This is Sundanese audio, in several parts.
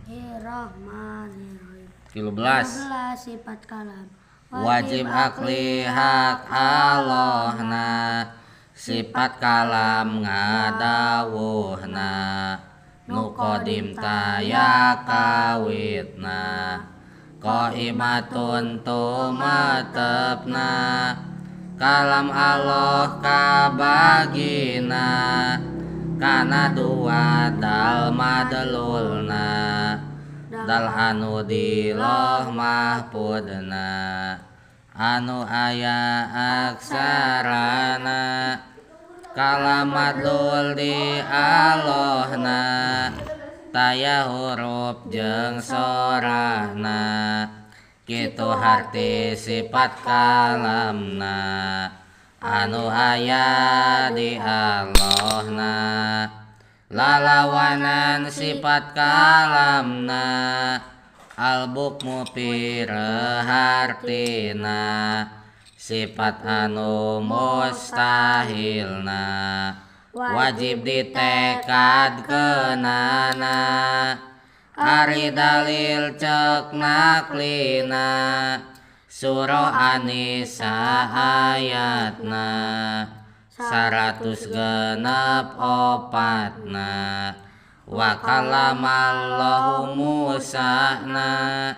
Bismillahirrahmanirrahim. 13 sifat kalam. Wajib akli hak Allahna, sifat kalam ngadawuhna, nu qadim taya kawitna, qaimatun tumetepna, kalam Allah kabagina, kana dua dal madlulna, dal anu di loh mahpudna, anu aya aksarana, kalam madlul di Allahna, taya huruf jeung sorahna, kitu harti sifat kalamna, anu aya di Allahna, lalawanan sifat kalamna, al-bukmu pirehartina, sifat anu mustahilna, wajib ditekadkeunana, ari dalil ceuk naklina, surah An-Nisa ayatna 164na, wa kalamallahu Musa-na.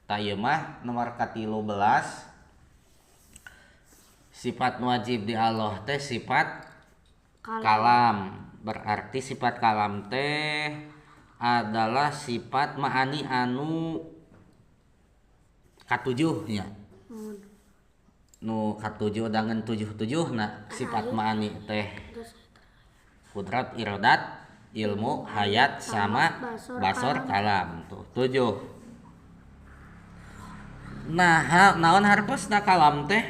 Tah ieu mah nomor ka-13 sifat wajib di Allah teh sifat kalam. Berarti sifat kalam teh adalah sifat ma'ani anu katujuh nya. Nu katujuh dangan tujuh-tujuh na sifat ma'ani teh kudrat, irodat, ilmu, hayat, sama basor, kalam tuh 7. Nah, naon hartosna kalam teh?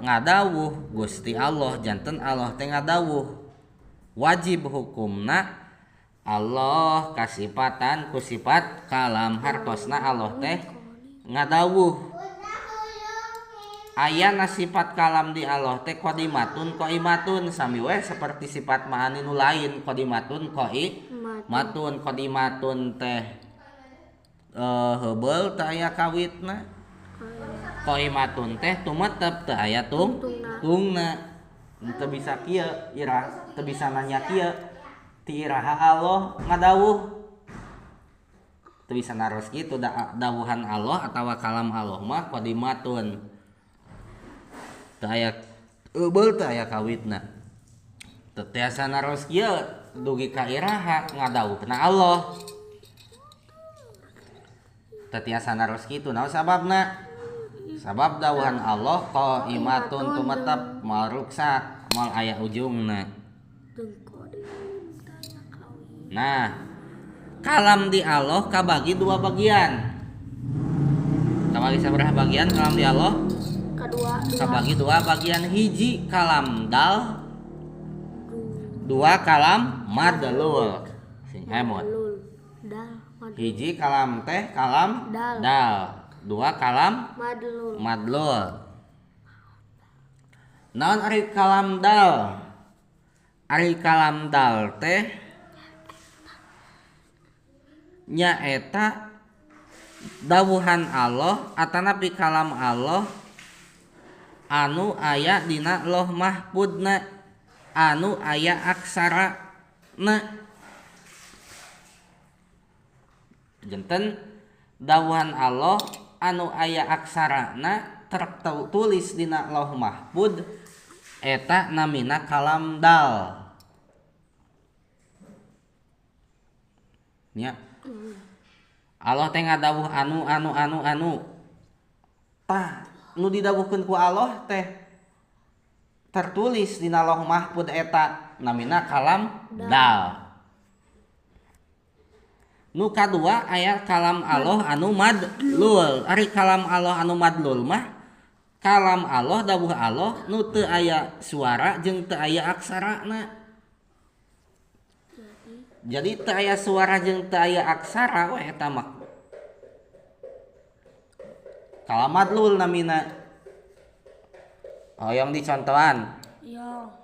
Ngadawuh Gusti Allah, janten Allah teh ngadawuh. Wajib hukumna Allah kasipatan ku sifat kalam, hartosna Allah teh ngadawuh. Ayana sifat kalam di Allah teh qadimatun qaimatun, sami we seperti sifat ma'ani nu lain qadimatun qaimatun. Qadimatun teh heubeul teu aya kawitna, qaimatun teh tumetep teu aya tungtungna. Teu bisa kieu irah, teu bisa nanya kieu ti iraha Allah ngadawuh, teu bisa naros kitu. Dawuhan Allah atawa kalam Allah mah qadimatun, teu aya heubeul teu aya kawitna. Teu tiasa naros kieu dugi ka iraha ngadawuhna Allah, teu tiasa naros kitu. Naon sababna? Sabab dawuhan Allah qaimatun tumetep, moal ruksak, moal aya ujungna. Nah, kalam di Allah kabagi dua bagian. Kabagi sabaraha bagian kalam di Allah? Kabagi dua bagian. Hiji kalam dal, dua kalam madlul. Sing emot. Hiji kalam teh kalam dal, dua kalam madlul. Naon ari kalam dal? Ari kalam dal teh nyaeta dawuhan Allah atanapi kalam Allah anu aya dina Loh Mahfudna, anu aya aksarana. Janten dawuhan Allah anu aya aksarana tertulis dina Lauh Mahfud eta namina kalam dal. Nya. Allah teh ngadawuh anu anu anu anu. Tah nu didawuhkeun ku Allah teh tertulis dina Lauh Mahfud eta namina kalam dal. Nu kadua aya kalam Allah anu madlul. Ari kalam Allah anu madlul mah kalam Allah dawuh Allah nu teu aya suara jeung teu aya aksarana. Jadi teu aya suara jeung teu aya aksara we eta mah kalam madlul namina. Hoyong dicontohan. Iya.